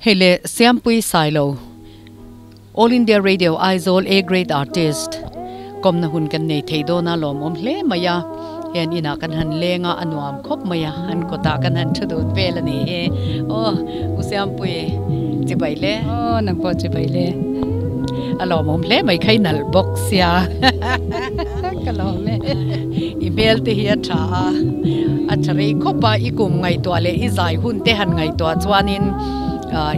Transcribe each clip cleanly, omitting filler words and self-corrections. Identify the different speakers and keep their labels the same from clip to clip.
Speaker 1: Hei le Siampui Sailo, All India Radio Aizawl A Grade Artist kawmna hun kan nei thei dawn a lawmawm hle mai a, heng inah kan han leng a, a nuam khawp mai a, an kawtah kan han thu dun vel a ni hi. Aw U Siampui chibai le.
Speaker 2: Aw nang pawh chibai le.
Speaker 1: A lawmawm hle mai kha i nalh bawk sia.
Speaker 2: Ka lawm e.
Speaker 1: I hmel te hi a tha a, a tha rei khawp a, i kum ngaihtuah leh i zai hun te han ngaihtuah chuanin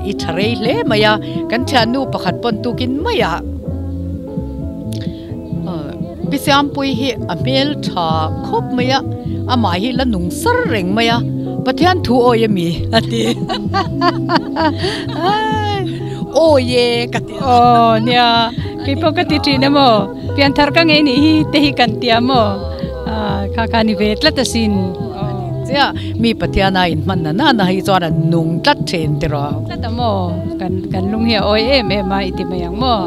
Speaker 1: i tha rei hle mai a, kan thiannu pakhat pawn tukin maiah Pi Siampui hi a hmel tha khawp mai a, amah hi la nung sar reng mai a, Pathian thu awi a mi a ti. Awi e ka ti
Speaker 2: a. Aw nia, kei pawh ka ti thin emaw, pianthar ka ngei nih hi te hi kan tia maw, kha kha ni ve tlat asin.
Speaker 1: Chiah, mi Pathian a inhman na nana hi chuan an nung tlat thin tiraw.
Speaker 2: Tlat a maw, kan kan lung hi a awi em em a i ti mai ang maw,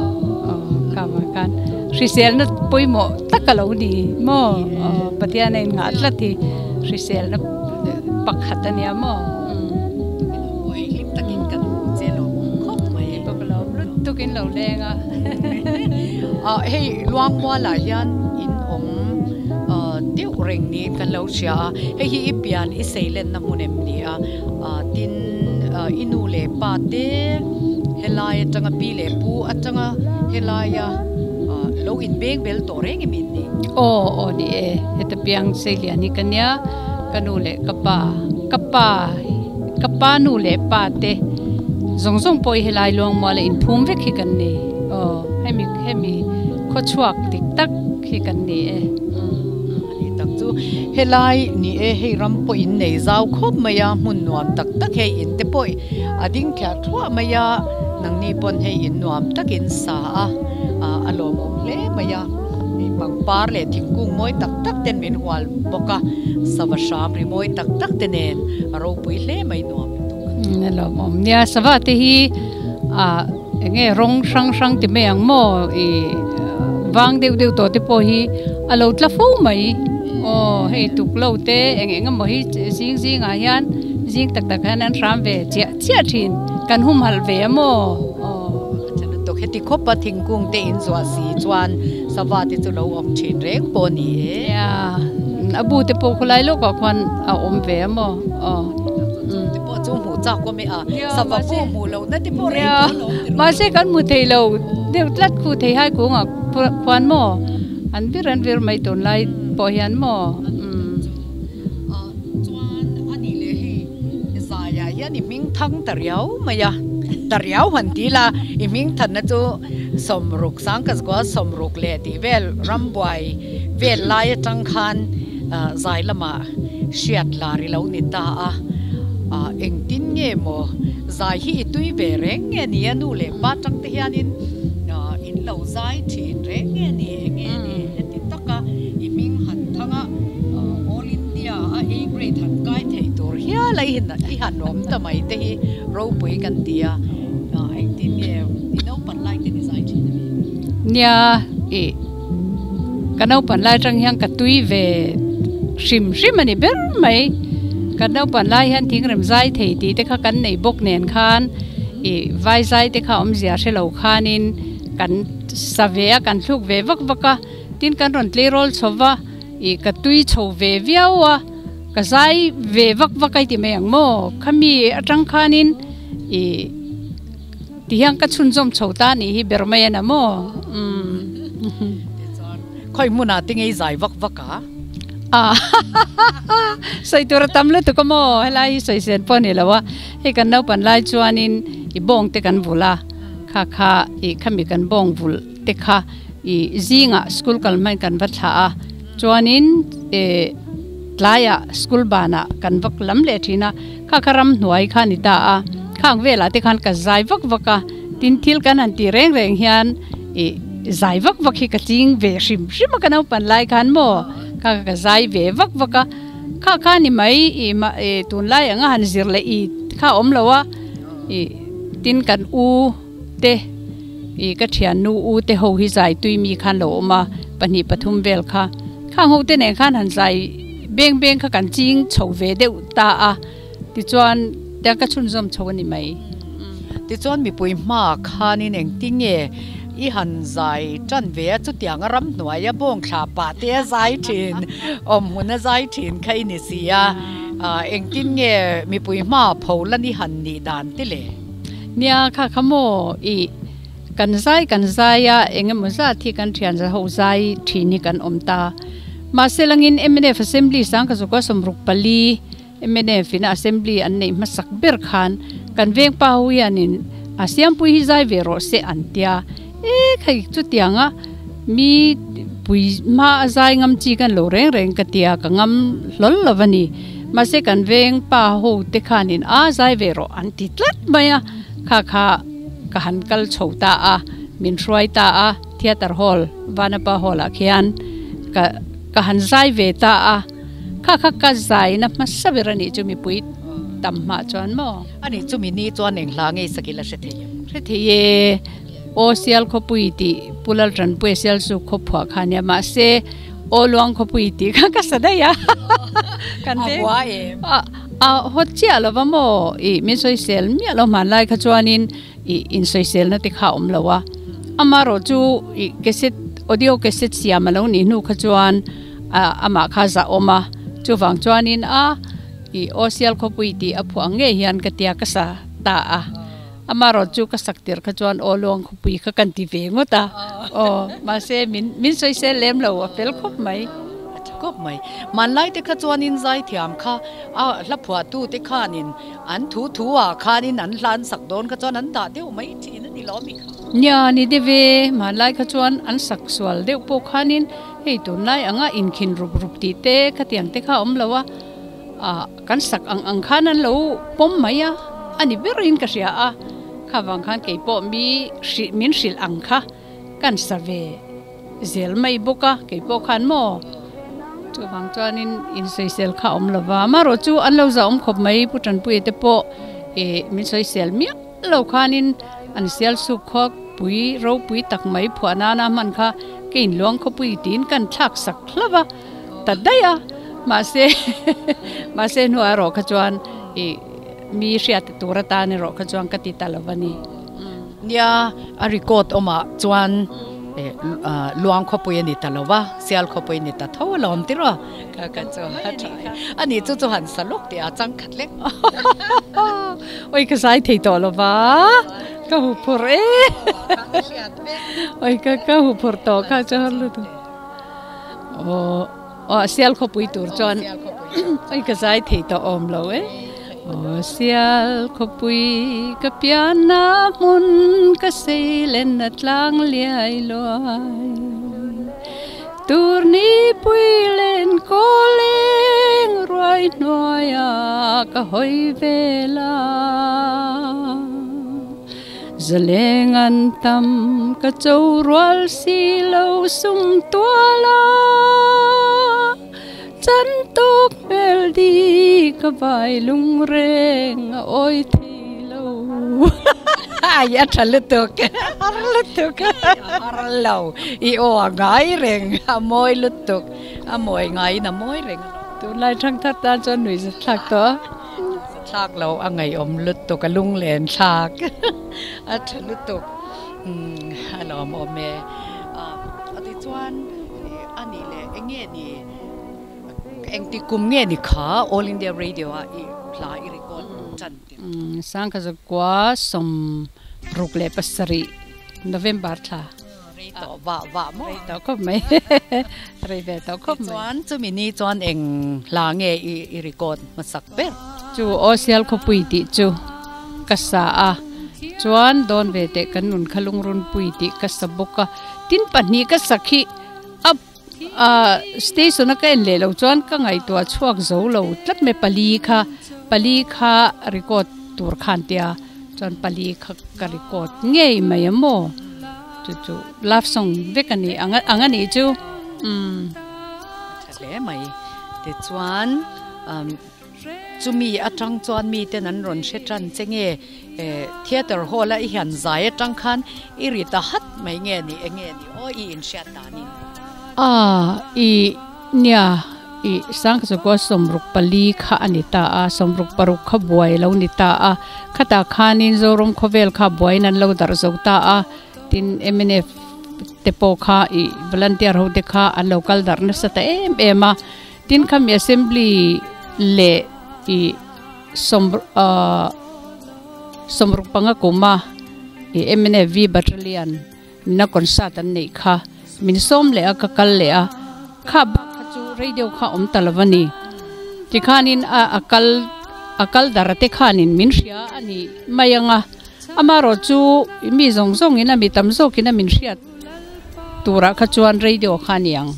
Speaker 2: kha vang khan hriselna pawimawh tak a lo ni maw, Pathian a inngah tlat hi hriselna pakhat a nia maw.
Speaker 1: Hlim takin kan hmu che lo khawp mai.
Speaker 2: Kei pawh ka lo lut tukin lo leng a.
Speaker 1: Hei Luangmualah hian in awm deuh reng niin kan lo hria a, hei hi i pian i seilenna hmun em ni a, tin i nu leh pa te helai atanga pi leh pu atanga helaia lo inbeng bel tawh reng em in ni?
Speaker 2: Aw aw ni e, heta piang seilian hi ka nia, ka nu leh ka pa, ka pa ka pa nu leh pa te zawng zawng pawh hi helai Luangmuala inphum vek hi kan ni aw hemi hemi khawchhuak dik tak hi kan ni e.
Speaker 1: Ani tak chu helai ni e hei ram pawh in nei zau khawp mai a hmun nuam tak tak hei in te pawh a ding thliah thluah mai a nangni pawn hei in nuam tak in sa a a lawmawm hle mai a hei pangpar leh thingkung mawi tak tak ten min hual bawk a sava hram ri mawi tak tak te nen a ropui hle mai nuam lutuk.
Speaker 2: A lawmawm nia sava te hi ah Eng nge rawng hrang hrang ti mai ang maw ih vang deuh deuh tawh te pawh hi a lo tla fo mai aw hei tuk lo te eng eng emaw hi zing zing ah hian zing tak tak hian an hram ve chiah chiah thin kan humhalh ve a maw
Speaker 1: aw a then lutuk heti khawp a thingkung te in zuah si chuan sava te chu lo awm thin reng pawh a ni e
Speaker 2: nia a bu te pawh khawlai lawk ah khuan a awm ve a maw aw.
Speaker 1: Te pawh chu hmuh chak awm e a sava pawh hmuh loh na te pawh rei tawh lo
Speaker 2: awm tilo. Mahse kan hmu thei lo deuh tlat khu thei hai kungah khuan maw an vir an vir mai tun lai pawh hian maw
Speaker 1: umm. Chuan a nih leh hei zaiah hian i hming thang ta riau mai a ta riau han ti la i hming thanna chu sawmruk sangkazgua sawmruk leh tih vel rambuai vel lai atang khan zai lamah Hriat lar i lo ni ta a, engtin nge maw zai hi i tui ve reng nge ni a nu leh pa tang te hianin in lo zai thin reng nge ni enge ni heti taka i hming han thang a All India a A grade han kai thei tur hial a i han awm ta mai te hi ropui kan ti a, engtin nge i naupan lai ten i zai thin a mi?
Speaker 2: Nia i. Ka naupan lai atang hian ka tui ve hrim hrim a ni ber mai. Ka naupan lai hian thingrem zai thei tih te kha kan nei bawk nen khan ih vai zai te kha awmzia hre lo khanin kan sa ve a, kan thluk ve vak vak a. Tin kan rawn tleirawl chho va, ih ka tui chho ve viau a, ka zai ve vak vak a i ti mai ang maw? Khami atang khanin ih. Ti hian ka chhunzawm chho ta nih hi ber mai a na maw? Umm.
Speaker 1: Tichuan, khawi hmunah te ngei zai vak vak a?
Speaker 2: Ah, sawi tur a tam lutuk a maw? Helai hi sawi sen pawh a ni lo a, hei kan naupan lai chuanin i bawng te kan vulh a, kha kha i khami kan bawng vulh te kha i zingah school kal hmain kan va thlah a, chuanin eh tlaiah school banah kan va lam leh thin a. Kha kha ramhnuai kha a ni ta a, khang velah te khan ka zai vak vak a, tin thil kan han tih reng reng hian ih zai vak vak hi ka ching ve hrim hrim a ka naupan lai khan maw kha kha ka zai ve vak vak a, kha kha ni mai ih mah ih tunlai anga han zir leh ih kha a awm lo a, ih tin kan u te ih ka thiannu u te ho hi zai tui mi khan lo awm a, pahnih pathum vel kha khang ho te nen khan han zai beng beng kha kan ching chho ve deuh ta a, tichuan tiang ka chhunzawm chho a ni mai.
Speaker 1: Tichuan mipui hma khanin engtinge i han zai tan ve a, chutianga ramhnuaia bawng thla pah te a zai thin, awmhmun a zai thin kha i ni si a, engtin nge mipui hma pho lan i han nih dan te le?
Speaker 2: Nia, kha kha maw i kan zai kan zai a, eng emaw zat hi kan thian za ho zai thin hi kan awm ta. Mahse langin mnf Assembly sangkazawka 64 Mnf in assembly an neih hmasak ber khan kan veng pa ho hianin a siampui hi zai ve rawh se an tia. E khai chutianga mi pui hma a zai ngam chi kan lo reng reng ka tia ka ngam hlawl lo a ni. Mahse kan veng pa ho te khanin a zai ve rawh an ti tlat mai a, kha kha ka han kal chho ta a, min hruai ta a theatre hall Vanapa hall ah khian ka ka han zai ve ta a. Kha kha ka zaina hmasa ber a nih chu mipui tam hmah chuan maw?
Speaker 1: A nih chu mini chuan eng hla ngei sak ila hre thei em?
Speaker 2: Hre thei e, Aw Sial Khawpui tih Pu Laltanpuia Sialsuk khawphuah kha nia mahse Aw Luang Khawpui tih kha ka sa daih a.
Speaker 1: Kan veng. A hua em?
Speaker 2: A hawt chiah lo va maw? Ih min sawisel miah lo hmanlai kha chuanin ih insawiselna te kha a awm lo a. Amaherawh chu ih cassette audio cassette siam a lo nih hnu kha chuan amah kha zah awm a, chuvang chuanin a ih aw sial khawpui tih a phuah ang ngei hian ka tia ka sa ta a, amaherawh chu ka sak tir kha chuan aw luang khawpui kha kan ti ve ngawt a, aw mahse min min sawisel lem lo a fel khawp mai.
Speaker 1: A tha khawp mai. Hmanlai te kha chuanin zaithiam kha a hla phuahtu te khanin an thu thu ah khanin an hla an sak dawn kha chuan an dah deuh mai thin a ni lo mi kha.
Speaker 2: Nia ni deuh e, hmanlai kha chuan an sak sual deuh pawh khanin Hei tunlai anga inkhin rup rup tih te khatiang te kha a awm lo a, ah kan sak ang ang khan an lo pawm mai a, a ni berin ka hria a, kha vang khan kei pawh mi hrih min hrilh ang kha kan sa ve zel mai bawk a, kei pawh khan maw chuvang chuanin insawisel kha a awm lo va, amaherawh chu an lo zahawm khawp mai Pu Tanpuia te pawh ih min sawisel miah lo khanin an sial suk khaw pui ropui tak mai phuah nana hman kha ka inluang khawpui tiin kan thlak sak hlauh a ta daih a mahse mahse hnuah erawh kha chuan ih mi hriat tur atan erawh kha chuan ka ti ta lo a ni.
Speaker 1: Nia a record awmah chuan luang khawpui a ni ta lo va sial khawpui a ni ta tho alawm tiraw. Ka ka chu a tha e. Ani chu chu han sa lawk tih a chang khat lek.
Speaker 2: Oi ka zai thei tawh lo va, ka hu phur e. Oi ka ka hu phur tawh kha chu har lutuk. Aw aw sial khawpui tur chuan oi ka zai thei tawh awm lo e. Aw sial khawpui ka pianna hmun ka seilenna tlang liai luai. Turni pui len kaw leng ruai hnuaia ka hawi vel a, zaleng an tam ka cho rual si lo sum tual a, chan tawk hmel di ka vai lung reng a awi thei lo.
Speaker 1: Ai a tha lutuk har lutuk har lo i aw a ngai reng a mawi lutuk a mawi ngaiin a mawi reng a lo.
Speaker 2: Tunlai thang thar tan chuan nui zat thlak tawh a.
Speaker 1: Zat thlak lo a ngaihawm lutuk a lunglen thlak a tha lutuk a lawmawm e. Tichuan a nih leh eng nge ni engti kum nge ni kha All India Radio a i hla i record chan tir?
Speaker 2: Sangkhazakua 67 November thla.
Speaker 1: Rei tawh vah vah maw?
Speaker 2: Rei tawh khawp mai. Rei ve tawh khawp mai.
Speaker 1: Tichuan chumi ni chuan eng hla nge i record hmasak ber?
Speaker 2: Chu aw sial khawpui tih chu ka sa a, chuan dawn ve teh kan nun kha lungrunpui tih ka sa bawk a, tin pahnih ka sak hi a Station a ka en leh loh chuan ka ngaihtuah chhuak zo lo tlat mai pali kha pali kha record tur khan tia chuan pali kha ka record ngei mai a maw chu chu love song vek a ni ang ang a nih chu umm.
Speaker 1: A tha hle mai tichuan umm. Chumi atang chuan miten an rawn hre tan che nge theatre hall a i hian zai atang khan i ri ta hat mai nge ni eng nge ni aw i inhriat danin?
Speaker 2: A i nia I sangkazakua 64 kha a ni ta a, 66 kha buai a lo ni ta a. Khatah khanin Zoram khawvel kha buaiin an lo darh zo ta a, tin mnf te pawh kha i volunteer ho te kha an lo kal darh nasa ta em em a. Tin khami assembly leh i sawm ah 65 kuma i mnf V battalion Na concert an neih kha min sawm leh a, ka kal leh a, kha bak kha chu radio kha awm ta lo a ni. Tikhanin a a kal a kal dar te khanin min hria a ni mai ang a, amaherawh chu mi zawng zawngin a mi tam zawkin a min hriat turah kha chuan radio kha a ni ang.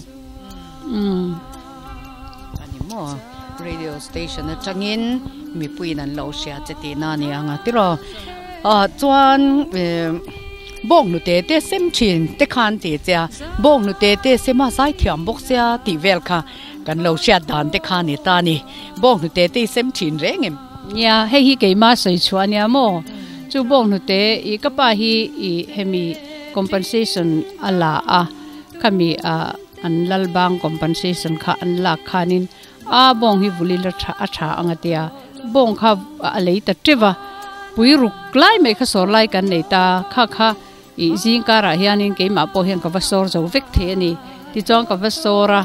Speaker 2: Umm.
Speaker 1: A ni maw? Radio station atangin mipuiin an lo hria che tihna a ni ang a tiraw? Ah chuan eh bawk hnute te sem thin te khan ti che a, bawk hnute te sem a zai thiam bawk sia tih vel kha kan lo hriat dan te kha a ni ta a ni. Bawk hnute te i sem thin reng em?
Speaker 2: Nia, hei hi keima sawi chhuah a nia maw? Chu bawk hnute i ka pa hi i hemi compensation a la a, khami ah An lal bang compensation kha an lak khanin a bawng hi vuli la tha a tha ang a tia, bawng kha a lei ta teuh va, pui ruk lai mai kha sawr lai kan nei ta, kha kha ih zing karah hianin keimah pawh hian ka va sawr zo vek thei a ni, tichuan ka va sawr a,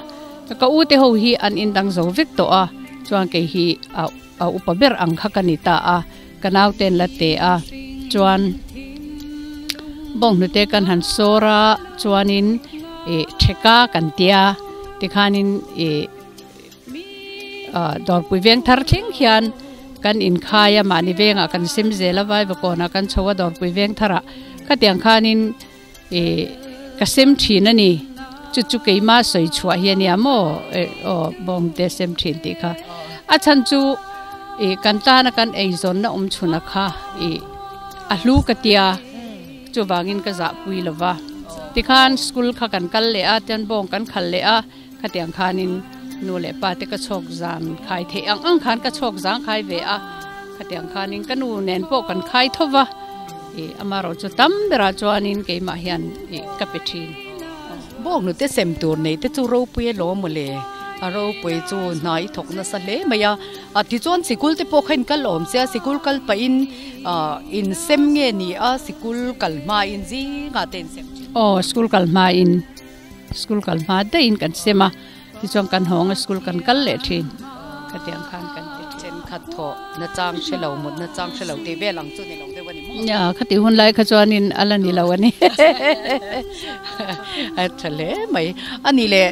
Speaker 2: ka u te ho hi an indang zo vek tawh a, chuan kei hi a a upa ber ang kha ka ni ta a, ka naute an la te a, chuan bawng hnute kan han sawr a, chuanin ih theka kan tia tikhanin ih ah dawrpui veng thar thleng hian kan inkhai a, mahni vengah kan sem zel a, vaivakawnah kan chho a dawrpui veng tharah khatiang khanin Ih, ka sem thin a ni. Chu chu keima sawi chhuah hi a nia maw? Eh, aw, bawngte sem thin tih kha. A chhan chu ih kan tana kan eizawnna awm chhuna kha ih a hlu ka tia, chuvangin ka zahpui lo va. Tikhan school kha kan kal leh a, tian bawng kan khal leh a, khatiang khanin nu leh pa te ka chhawk zan khai theih ang ang khan ka chhawk zang khai ve a, khatiang khanin ka nu nen pawh kan khai tho va, ih amaherawh chu tam berah chuanin keimah hian ih ka pe thin.
Speaker 1: Bawk nute sem tur nei te chu ropui a lawm mawle, a ropui chu hna i thawk nasa hle mai a, a tichuan sikul te pawh kha in kal awm sia, sikul kal pahin ah in sem nge ni a, sikul kal hmain zingah te in sem thin.
Speaker 2: Aw school kal hmain. School kal hma daihin kan sem a, tichuan kan hawng a school kan kal leh thin. Khatiang khan kan ti thin.
Speaker 1: Thenkhat thawh na chang hre lo, mut na chang hre lo tih vel ang chu ni lo deuh a ni maw?
Speaker 2: Nia, khati hun lai kha chuanin a la ni lo a ni.
Speaker 1: A tha hle mai. A ni leh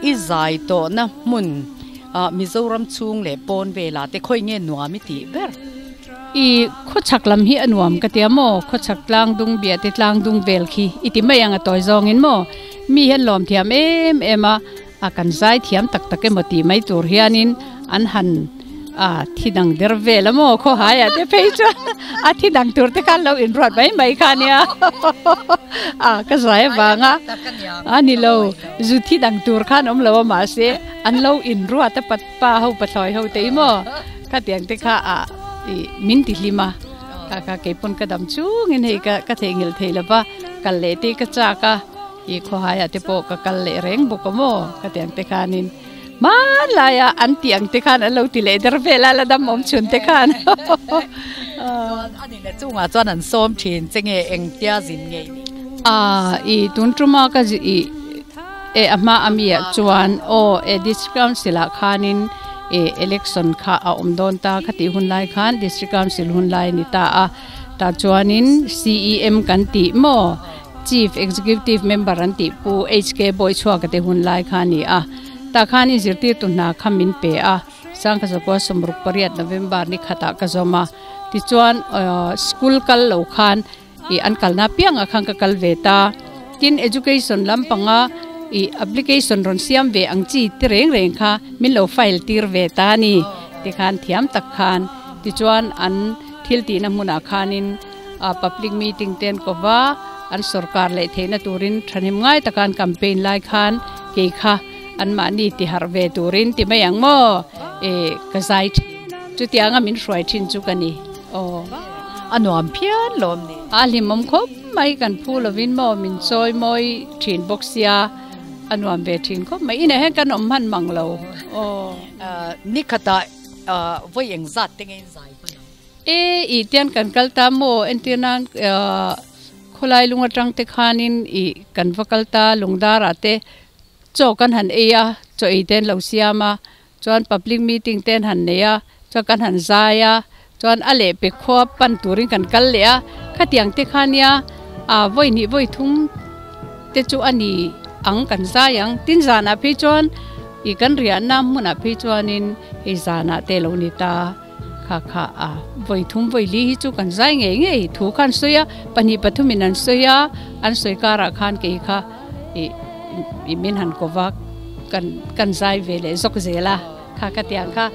Speaker 1: i zai tawhna hmun Mizoram chhung leh pawn velah te khawi nge nuam i tih ber?
Speaker 2: I khawchhak lam hi a nuam ka tia maw? Khawchhak tlang dung biah te tlang dung vel khi i ti mai ang a tawi zawngin maw? Mi hian lawm thiam em em a, a kan zai thiam tak tak emaw tih mai tur hianin an han a thi dang der vel a maw? Khawhaiah te phei chuan a thi dang tur te khan lo inruat mai mai kha nia a ka zai avanga a ni lo zu thi dang tur khan awm lo a mahse an lo inruat a pat Pa ho pathlawi ho te i maw khatiang te kha ah i min ti hlim a kha kha keipawn ka dam chungin hei ka ka theihnghilh thei lo va kal leh te ka chak a i khawhaiah te pawh ka kal leh reng bawk a maw khatiang te khanin hmanlaia an tih ang te khan an lo ti leh der vel a la dam awm chhun te khan
Speaker 1: chuan a ni le chungah chuan an sawm thin che nge engtia zin ngei ni
Speaker 2: a i tun tuma ka i E a hma ami ah chuan aw e district council ah khanin e election kha a awm dawn ta khatih hun lai khan district council hun lai a ni ta a tah chuanin CEM kan tih maw chief executive member an tih pu HK Bawichhuaka te hun lai kha a ni a tah khanin zirtirtu hna kha min pe a Sangkhazakua 68 November ni khatah ka zawm a tichuan school kal lo khan Ih an kalna piangah khan ka kal ve ta. Tin education lampanga ih application rawn siam ve ang chi ti reng reng kha min lo file tir ve ta a ni. Tikhan thiam tak khan tichuan an thil tihna hmunah khanin ah public meeting te an ko va, an sorkar leh theihna turin thahnem ngai taka an campaign lai khan kei kha anmahni ti harh ve turin ti mai ang maw ih ka zai thin. Chutianga min hruai thin chu ka ni. Aw.
Speaker 1: A nuam phian lawm ni.
Speaker 2: A hlimawm khawp mai kan phu lovin maw min chawi mawi thin bawk sia. a nuam ve thin khawp mai. Inah hian kan awm hman mang lo. Aw.
Speaker 1: Ni khatah vawi engzat te nge in zai hman ang?
Speaker 2: E, ih tian kan kal ta maw? Entir nan khawlai lung atang te khanin ih kan va kal ta lungdarah te chaw kan han ei a, chaw ei te an lo siam a, chuan public meeting te an han nei a, chuan kan han zai a, chuan a leh pe khua pan turin kan kal leh a, khatiang te kha nia ah vawi hnih vawi thum te chu a ni ang kan zai ang, tin zanah phei chuan ih kan riahna hmunah phei chuanin hei zanah te a lo ni ta. Kha kha a vawi thum vawi li hi chu kan zai ngei ngei thu kha an sawi a, pahnih pathum in an sawi a, an sawi karah khan kei kha ih ih min han ko va kan kan zai ve leh zawk zel a, kha ka tiang kha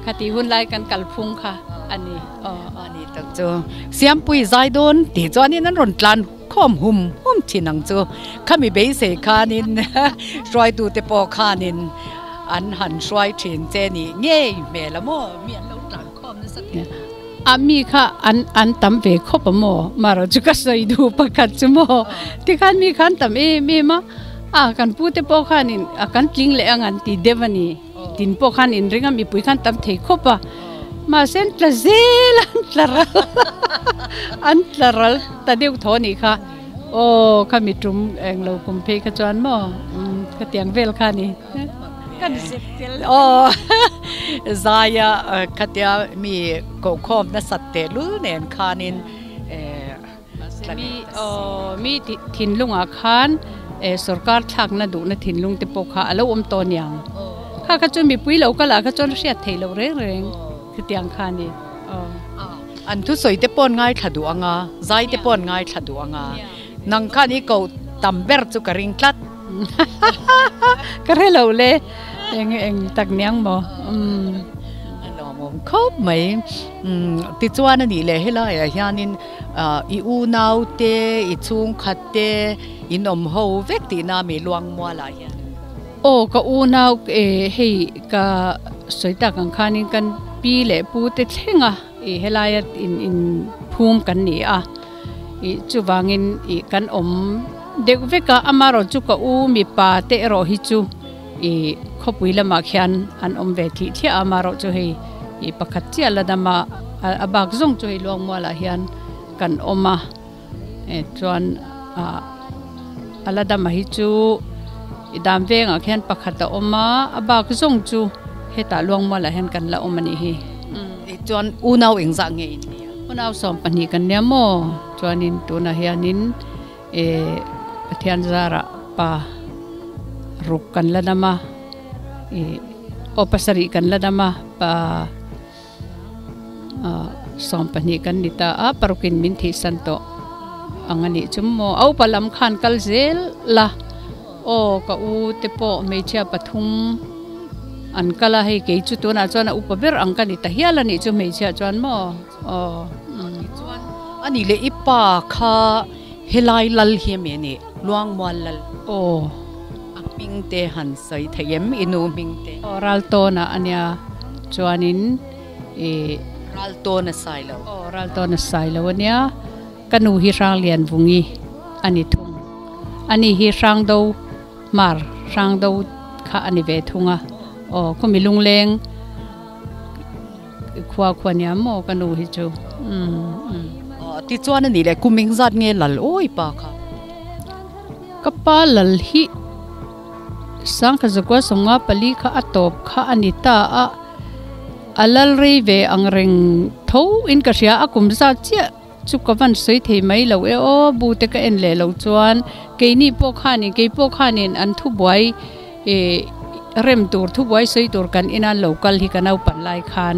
Speaker 2: kha tih hun lai kan kal phung kha a ni aw.
Speaker 1: A ni tak chu Siampui zai dawn tih chuanin an rawn tlan khawm hum hum thin ang chu, khami beisei khanin hruaitute pawh khanin An han hruai thin che nih ngei hmel a maw? Mi an lo tlan khawm nasa teh.
Speaker 2: A mi kha an an tam ve khawp a maw? Marawh chu ka sawi duh pakhat chu maw? Tikhan mi kha an tam em em a, a kan pu te pawh khanin a kan tling leh ang an ti deuh a ni. Tin pawh khan inring a mipui khan tam thei khawp a, mahse an tla zel a, an tla ral an tla ral ta deuh tho a nih kha. Aw kha mi tum englo kum phei kha chuan maw khatiang vel kha ni.
Speaker 1: Kan zep tel aw zaia khatia mi kohkhawm nasat teh lul nen khanin
Speaker 2: mi aw mi thinlungah khan sorkar thlakna duhna thinlung te pawh kha a lo awm tawh aniang. Kha kha chuan mipui lo kal ah kha chuan hriat theih loh reng reng khatiang kha ni aw.
Speaker 1: An thusawi te pawh an ngaithla duh ang a, zai te pawh an ngaithla duh ang a. Nang khan i koh tam ber chu ka ring tlat.
Speaker 2: Ka hre lo le, eng eng tak niang maw? Umm.
Speaker 1: A lawmawm khawp mai. Tichuan a nih leh helaiah hianin i unau te, i chhungkhat te in awm ho vek tihna mi Luangmualah hian.
Speaker 2: Aw ka unau hei ka sawi tak ang khanin kan pi leh pu te thleng a ih helaia in in phum kan ni a ih chuvangin ih kan awm deuh vek a amaherawh chu ka u mipa te erawh hi chu ih khawpui lamah khian an awm ve thih thliah a amaherawh chu hei ih pakhat chiah la dama a bak zawng chu hei Luangmualah hian kan awm a. Chuan ah a la dama hi chu i dam vengah khian pakhat a awm a, a bak zawng chu hetah Luangmualah hian kan la awm a nih hi.
Speaker 1: Chuan unau engzah nge in nia?
Speaker 2: Unau 12 kan nia maw? Chuanin tunah hianin eh Pathian zarah pa ruk kan la dam a, ih aw pasarih kan la dam a, pa. 12 kan ni ta a, parukin min thihsan tawh ang a nih chu maw? A upa lam khan kal zel la, aw ka u te pawh hmeichhia pathum an kal a, hei kei chu tunah chuan a upa ber ang ka ni ta hial a nih chu hmeichhia chuan maw? Aw.
Speaker 1: Tichuan a nih leh i pa kha helai lal hi a mi a nih? Luangmual lal.
Speaker 2: Aw.
Speaker 1: A hming te han sawi thei em? I nu hming te?
Speaker 2: Aw, Raltawna a nia. Chuanin i.
Speaker 1: Raltawna sai lo.
Speaker 2: Aw, Raltawna sai lo a nia. Ka nu hi Hranglianvungi a ni thung. Ani hi Hrangdo Hmar, Hrangdo kha a ni ve thung a. Aw, khumi lungleng khua khua nia maw ka nu hi chu. Umm.
Speaker 1: Aw, tichuan a nih leh kum engzat nge lal awi pa kha?
Speaker 2: Ka pa lal hi Sangkha zakua sawmnga pali kha a tawp kha a ni ta a, a lal rei ve ang reng tho in ka hria, a kum zat chiah chu ka van sawi thei mai lo e aw, bu te ka en leh lo chuan keini pawh khanin kei pawh khanin an thubuai ih rem tur thubuai sawi tur kan ina lo kal hi ka naupan lai khan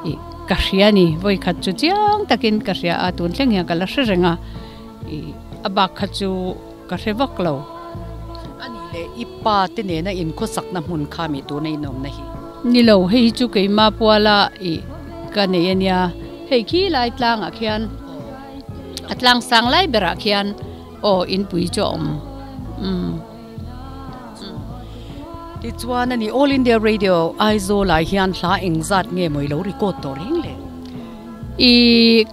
Speaker 2: ih ka hria a ni, vawikhat chu chiang takin ka hria a, tun thleng hian ka la hre reng a. Ih a bak kha chu ka hre vak lo.
Speaker 1: A nih leh i pa te nena inkhawsakna hmun kha mi tuna inawmna hi?
Speaker 2: Ni lo, hei hi chu keima puala ih ka nei a nia. Hei khi lai tlangah khian a tlang sang lai berah khian aw inpui chu a awm. Umm.
Speaker 1: Tichuan a ni All India Radio Aizawl-ah hian hla engzat nge maw i lo record tawh reng le?
Speaker 2: I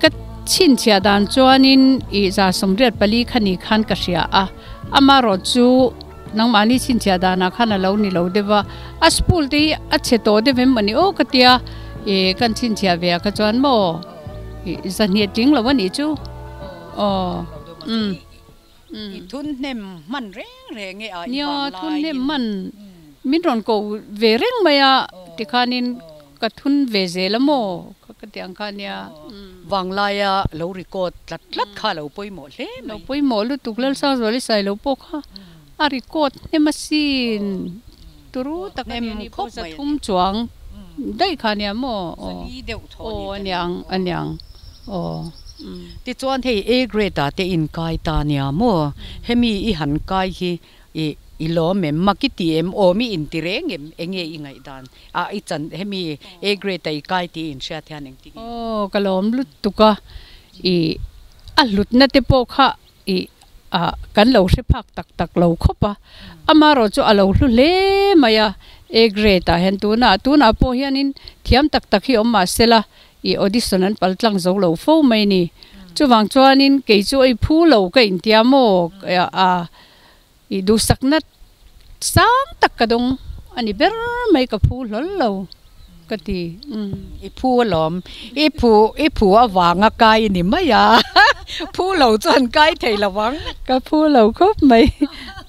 Speaker 2: ka chhinchhiah dan chuanin i 184 kha ni khan ka hria a, amaherawh chu Nangmahni chhinchhiah danah khan a lo ni lo deuh va, a spool te hi a chhe tawh deuh em mawni aw ka tia, ih kan chhinchhiah ve ah kha chuan maw ih zahnih a tling lo a nih chu aw umm.
Speaker 1: I thun hnem hman reng reng e a i
Speaker 2: Nia thun hnem hman min rawn ko ve reng mai a tikhanin ka thun ve zel a maw ka ti ang kha nia.
Speaker 1: Vanglaia lo record tlat tlat kha a lo pawimawh hle
Speaker 2: mai. Lo pawimawh lutuk Lalsangzuali Sailo pawh kha a record hnem asin turu tak a nia ni pawh zathum chuang daih kha nia maw aw aw aniang aniang aw.
Speaker 1: Tichuan hei A grade ah te in kai ta nia maw? Hemi i han kai hi i i lawm em? Mak i ti em? Awm i inti reng em? Enge i ngaihdan a i chan hemi A grade a i kai tih i inhriat hian engtin nge?
Speaker 2: Aw ka lawm lutuk a, i a hlutna te pawh kha i a kan lo hre phak tak tak lo khawp a, amaherawh chu a lo hlu hle mai a, A grade ah hian tunah tunah pawh hianin thiam tak tak hi awm mahsela I audition an pal tlang zo lo fo mai ni. Chuvang chuanin kei chu ei phu lo ka intia maw a i duhsakna sang tak ka dawng a ni ber mai ka phu hlawl lo ka ti.
Speaker 1: I phu alawm, i phu i phu avanga kai i ni mai a, phu lo chuan kai thei lo ang.
Speaker 2: Ka phu lo khawp mai.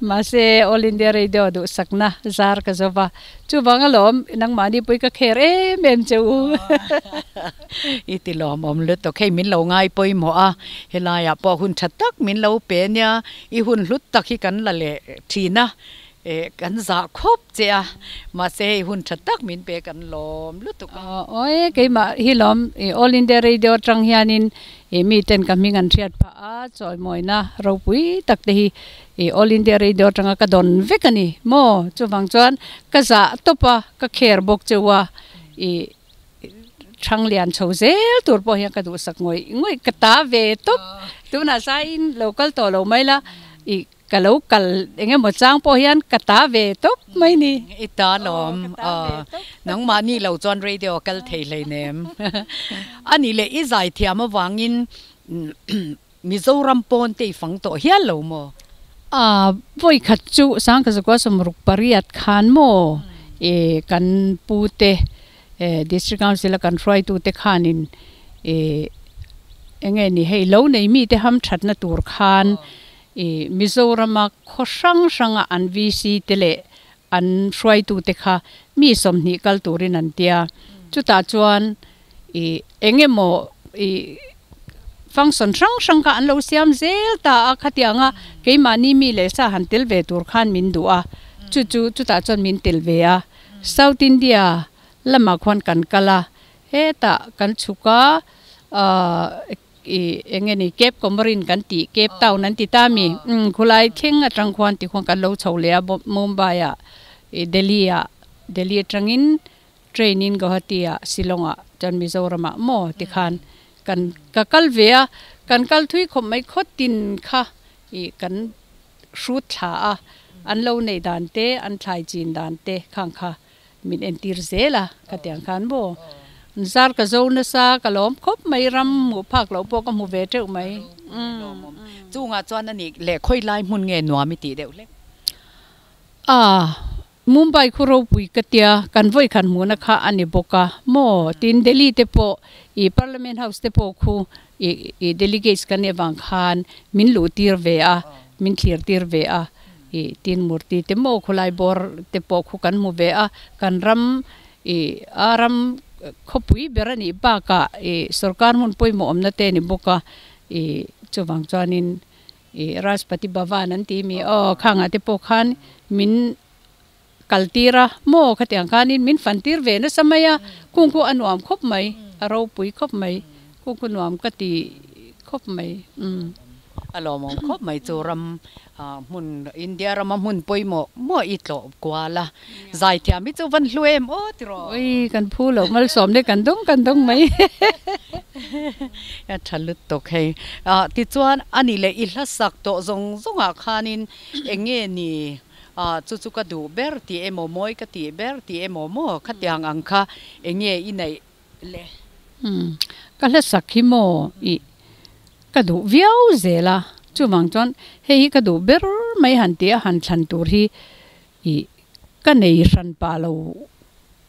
Speaker 2: Mahse All India Radio duhsakna zar ka zo va. Chuvang alawm, nangmahni pawh i ka kher em em che u.
Speaker 1: I ti lawmawm lutuk, hei min lo ngai pawimawh a, helaiah pawh hun tha tak min lo pe nia, i hun hlut tak hi kan la leh thin a, eh kan zah khawp che a, mahse hei hun tha tak min pe kan lawm lutuk
Speaker 2: a. Awi keimah hi lawm, i All India Radio atang hianin i miten ka hming an hriat phah a, chawimawina ropui tak te hi I All India Radio atanga ka dawn vek a ni maw? Chuvang chuan ka zah tawp a, ka kher bawk cheu a, i thang lian chho zel tur pawh hian ka duhsak ngawih ngawih ka ta ve tawp. Tunah saiin lo kal tawh lo mai la, i ka lo kal eng emaw chang pawh hian ka ta ve tawp mai ni.
Speaker 1: I ta lawm, nangmahni lo chuan radio a kal thei hleinem. A nih leh i zaithiam avangin Mizoram pawn te i fang tawh hial lo maw?
Speaker 2: A, vawi khat chu Sangkazakua 68 khan maw e kan pu te e District Council a kan hruaitu te khanin e enge ni hei lo nei mi te ham thatna tur khan e Mizorama khaw hrang hranga an VC te leh an hruaitu te kha mi 20 kal turin an tia. Chutah chuan I eng emaw i function hrang hrang kha an lo siam zel ta a, khatianga keimahni mi leh sa han tel ve tur khan min duh a, chu chu chutah chuan min tel ve a. South India lamah khuan kan kal a, hetah kan chhuk a, ahh i eng nge ni Cape Comorin kan tih Cape Town an ti ta mi, umm khulai thleng atang khuan tikhuan kan lo chho leh a Mumbai ah i Delhi ah Delhi atangin Train in Guwahati ah Shillong ah chuan Mizoram ah maw ti khan kan ka kal ve a, kan kal thui khawp mai khaw tin kha ih kan hrut thla a, an lo neih dan te an thlai chin dan te khang kha min entir zel a ka tiang khan maw zar ka zo nasa ka lawm khawp mai ram hmuh phak loh pawh ka hmu ve teuh mai.
Speaker 1: Chungah chuan a nih leh khawi lai hmun nge nuam i tih deuh hlek?
Speaker 2: A. Mumbai khu ropui ka tia, kan vawi khan hmuhna kha a ni bawk a maw? Tin, Delhi te pawh ih Parliament House te pawh khu ih ih delegates kan nih avang khan min luh tir ve a, min thlir tir ve a, ih tin murti te maw khulai bawr te pawh khu kan hmu ve a, kan ram ih a ram khawpui ber a nih bakah ih sorkar hmun pawimawh awmna te a ni bawk a, ih chuvang chuanin I Rajpati Bhavan an ti mi aw khangah te pawh khan min kal tir a maw khatiang khanin min fan tir ve nasa mai a kung khu a nuam khawp mai a ropui khawp mai kung khu nuam ka ti khawp mai umm.
Speaker 1: A lawmawm khawp mai chu ram hmun India rama hmun pawimawh maw i tlawh kual a Zaithiam hi chu van hlu em aw tiraw?
Speaker 2: Ui kan phu loh malsawm le kan dawng kan dawng mai.
Speaker 1: A tha lutuk hei. Ah tichuan a ni leh i hla sak tawh zawng zawngah khanin eng nge ni ah chu chu ka duh ber tih emaw mawi ka tih ber tih emaw maw khatiang ang kha eng nge i neih le?
Speaker 2: Umm ka hla sak hi maw i ka duh viau zel a. Chuvang chuan hei hi ka duh ber mai han tih a han thlan tur hi ih ka nei hran pah lo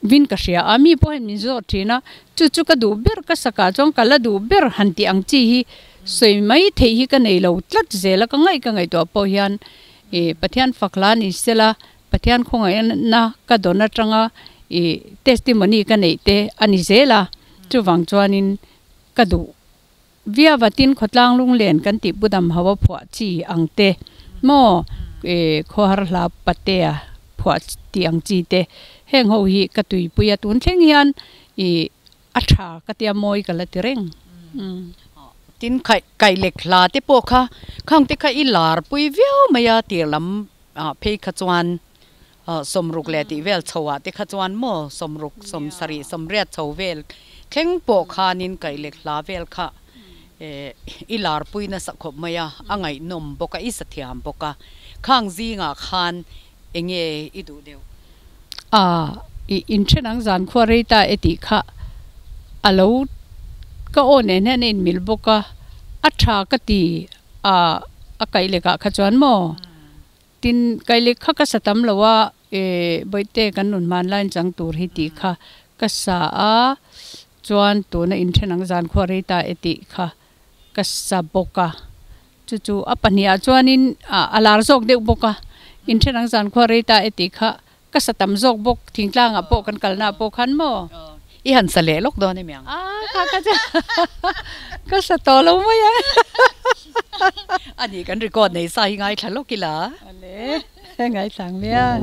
Speaker 2: vin ka hria a, mi pawh hian min zawt thin a, chu chu ka duh ber ka sakah chuan ka la duh ber han tih ang chi hi sawi mai theih hi ka nei lo tlat zel a, ka ngaih ka ngaihtuah pawh hian ih Pathian fak hla ni sela Pathian khawngaihna ka dawn atanga ih testimony ka neih te a ni zel a, chuvang chuanin ka duh Viava tin khawtlang lunglen kan tih Budam ho a phuah chi ang te maw ih khawhar hla patea phuah tih ang chi te heng ho hi ka tuipui a tun thleng hian ih a tha ka tia mawi ka la ti reng.
Speaker 1: Tin khaih kailek hla te pawh kha khang te kha i lar pui viau mai a tir lam ah phei kha chuan sawmruk leh tih vel chho ah te kha chuan maw sawmruk sawmsarih sawmriat chho vel thleng pawh khanin kailek hla vel kha i lar pui nasa khawp mai a a ngaihnawm bawk a i sathiam bawk a khang zingah khan enge i duh deuh?
Speaker 2: A, i inthen ang zan khua rei ta e tih kha a lo ka aw nen hian a inmil bawk a, a tha ka ti a, a kaih lekah kha chuan maw? Tin, kaih lek kha ka sa tam lo a, e Bawihte kan nun hmanlai chang tur hi tih kha ka sa a, chuan tuna inthen ang zan khua rei ta e tih kha ka sa bawk a. Chu chu a pahnih ah chuanin a lar zawk deuh bawk a, inthen ang zan khua rei ta e tih kha ka sa tam zawk bawk, thingtlang ah pawh kan kalna ah pawh khan maw.
Speaker 1: I han sa leh lawk dawn emi ang?
Speaker 2: A kha ka chu ka sa tawh lo mai ang.
Speaker 1: A nih kan record nei sa hi ngaithla lawk ila.
Speaker 2: Awle ngaithla ang miang.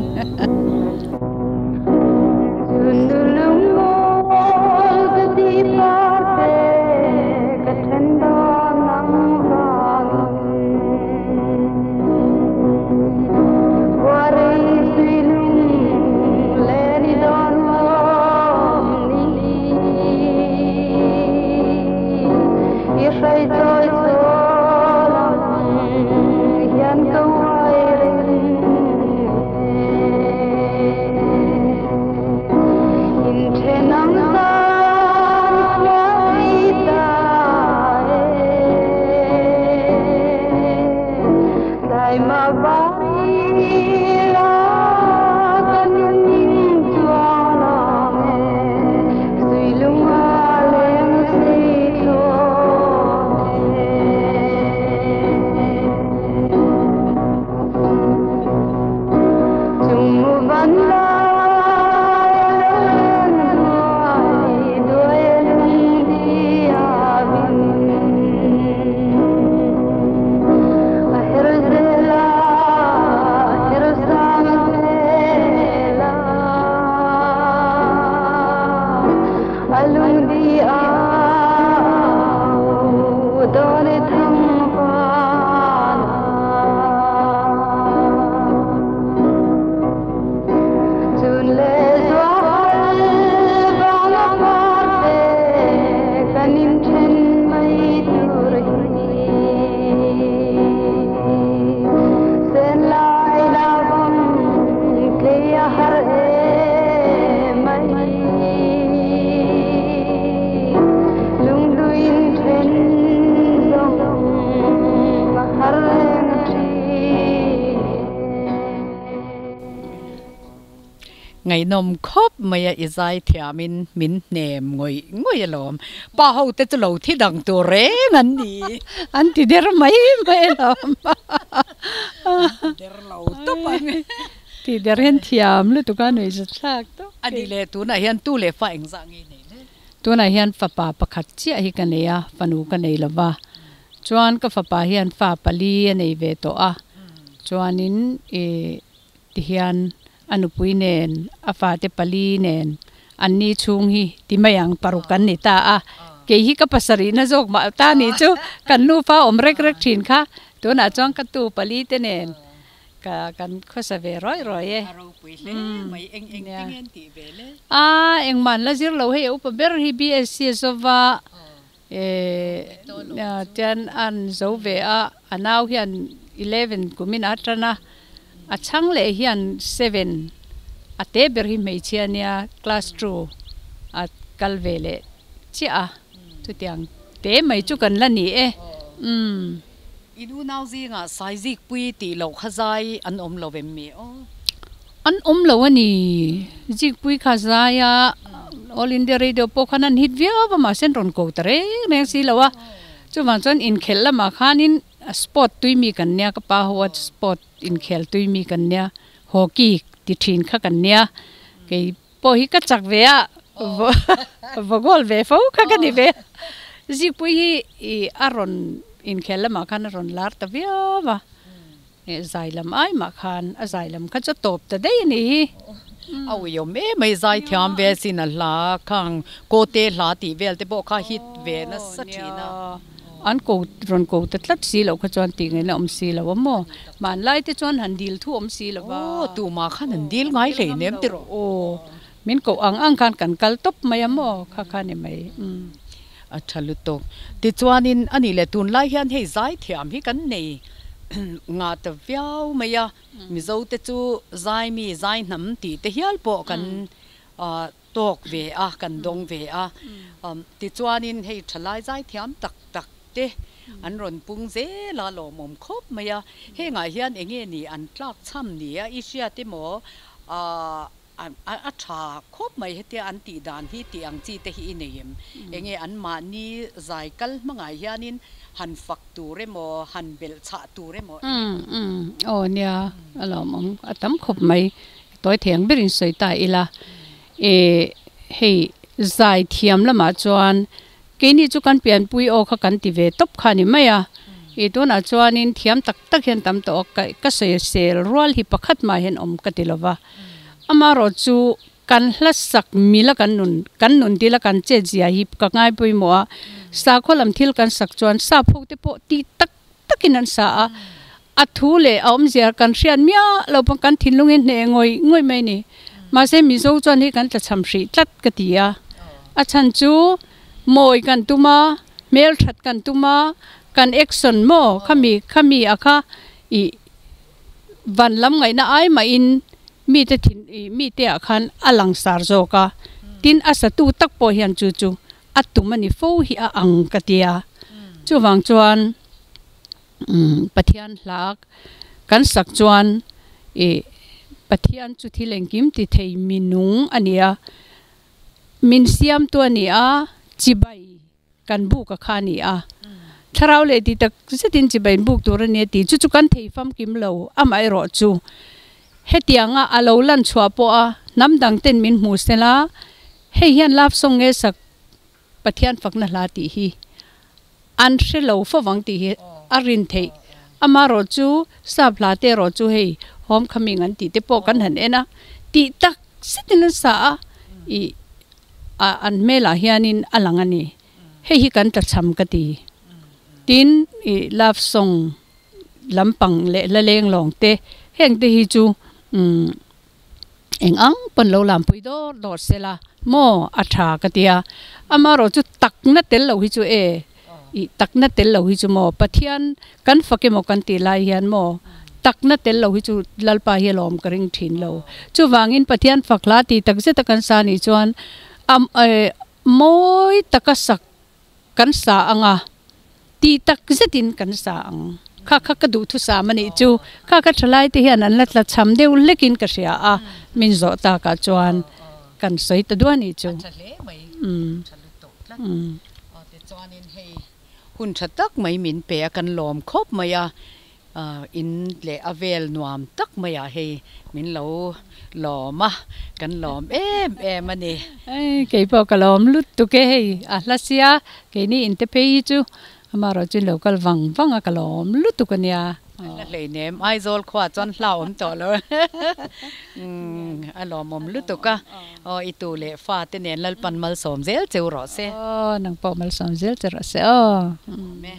Speaker 1: Ngaihnawm khawp mai a, i zaithiamin min hnem ngawih ngawih alawm. Pa ho te chu lo thi dang tur reng an ni.
Speaker 2: An ti der mai mai alawm.
Speaker 1: An ti der lo tawp ang.
Speaker 2: Ti der hian thiam lutuk a nuih zat thlak tawp.
Speaker 1: A ni le, tunah hian tu leh fa engzah nge nei le?
Speaker 2: Tunah hian fapa pakhat chiah hi ka nei a, fanu ka nei lo va. Chuan ka fapa hian fa pali a nei ve tawh a, chuanin ih Tihian a nupui nen, a fate pali nen an ni chhung hi ti mai ang paruk an ni ta a. Kei hi ka pasarihna zawk mah ta nih chu kan nufa awm rek rek thin kha. Tunah chuan ka tu pali te nen ka kan khawsa ve rawih rawih e.
Speaker 1: A ropui hle mai, eng eng te nge an tih ve le?
Speaker 2: A engmah an la zir lo hei a upa ber hi BSc a zawva Tian an zo ve a, a nau hian 11 kumin a tan a, a chhang leh hian 7 a te ber hi hmeichhia nia class 2 a kal ve leh chiah a, chutiang te mai chu kan la ni e. Umm.
Speaker 1: In unau zingah Saizikpui tih loh kha zai an awm lo em mi aw?
Speaker 2: An awm lo a ni. Zikpui kha zai a, All India Radio pawh khan an hit viau a, mahse an rawn ko ta reng reng si lo a. Chuvang chuan inkhelh lamah khanin sport tui mi kan nia, ka pa ho a sport inkhel tui mi kan nia, hockey ti thin kha kan nia. Kei pawh hi ka chak ve a, va goal ve fo kha ka ni ve. Zikpui hi ih a rawn inkhel lamah khan a rawn lar ta viau a. Zai lam ai mah khan a zai lam kha chu a tawp ta daih a nih hi.
Speaker 1: A uiawm em mai zai thiam ve sin a hla khang Kawte hla tih vel te pawh kha hit ve nasa thin a.
Speaker 2: An ko rawn ko ta tlat si loh kha chuan tih ngaihna awm si lo a maw? Hmanlai te chuan han dil thu awm si lo va.
Speaker 1: Aw tumah khan an dil ngai hlei nem ti rawh.
Speaker 2: Aw min koh ang ang khan kan kal tawp mai a maw? Kha kha ni mai.
Speaker 1: A tha lutuk. Tichuanin a nih leh tunlai hian hei zai thiam hi kan nei ngah ta viau mai a, Mizo te chu zai mi zai hnam tih te hial pawh kan tawk ve a, kan dawng ve a. Tichuanin hei thalai zai thiam tak tak te an rawn pung zel a, lawmawm khawp mai a. Hengah hian eng nge ni an tlak chham ni a i hriat emaw A tha khawp mai hetia an tih dan hi tih ang chi te hi i nei em? Enge an mahni zai kal hmangah hianin han fak tur emaw, han belh chhah tur emaw eng
Speaker 2: emaw? Umm aw nia a lawmawm a tam khawp mai tawi thei ang berin sawi ta ila e hei zai thiam lamah chuan keini chu kan pianpui aw kha kan ti ve tawp kha a ni mai a i tunah chuanin thiam tak tak hian tam tawh a ka sawi sel rual hi pakhat mah hian awm ka ti lova. Amaherawh chu kan hla sak mila kan nun kan nun dila kan chet zia hi ka ngai pawimawh a, sakhaw lam thil kan sak chuan sap ho te pawh tih tak takin an sa a, a thu leh a awmzia kan hriat miah lo pawn kan thinlungin hneh ngawih ngawih mai a ni. Mahse Mizo chuan hei kan tlachham hrih tlat ka ti a, a chhan chu mawi kan tum a, hmelthat kan tum a, kan action maw khami khami a kha ih Van lam ngaihna ai mahin mite thin ih mite ah khan a langsar zawk a, tin a satu tak pawh hian chu chu a tum a ni fo hi a ang ka ti a, chuvang chuan umm Pathian hla kan sak chuan ih Pathian chu thil engkim ti thei minung a ni a, min siamtu a ni a, chibai. Kan buk a kha a ni a, thlarau leh tih tak zetin chibai in buk tur a ni a ti. Chu chu kan thei famkim lo, amaherawh chu hetianga a lo lan chhuah pawh a hnam dang ten min hmu sel a, hei hian love song nge sak Pathian fakna hla tih hi an hre lo fo vang tih hi a rin theih. Amaherawh chu sap hla te erawh chu hei home coming an tih te pawh kan han en a, tih tak zetin an sa a, ih a an hmelah hianin a lang a ni. Hei hi kan tlachham ka ti. Tin, ih love song lampang leh la leng lawng te heng te hi chu umm eng ang pawn lo lampui dawr dawr se la maw a tha ka ti a. Amaherawh chu takna tel lo hi chu e ih takna tel lo hi chu maw Pathian kan fak emaw kan tih lai hian maw takna tel lo hi chu Lalpa hi a lawm ka ring thin lo. Chuvangin Pathian fak hla tih tak zeta kan sa nih chuan a mawi taka sak kan sa ang a, tih tak zetin kan sa ang. Kha kha ka duhthusam a nih chu. Kha kha thalai te hian an la tla cham deuh hlekin ka hria a, min zawh takah chuan kan sawi ta duah a nih chu.
Speaker 1: Tichuanin hei hun tha tak mai min pe a, kan lawm khawp mai a, in leh a vel nuam tak maiah hei min lo lawm a, kan lawm em em a ni.
Speaker 2: Hei kei pawh ka lawm lutuk e, hei a hla sia keini inte phei hi chu amaherawh chu in lo kal vang vang a ka lawm lutuk a nia.
Speaker 1: La hleinem Aizawl khuaah chuan hla awm tawh lo a lawmawm lutuk a, aw i tu leh fa te nen Lalpan malsawm zel cheu rawh se.
Speaker 2: Aw nang pawh malsawm zel che rawh se aw.
Speaker 1: Awm e.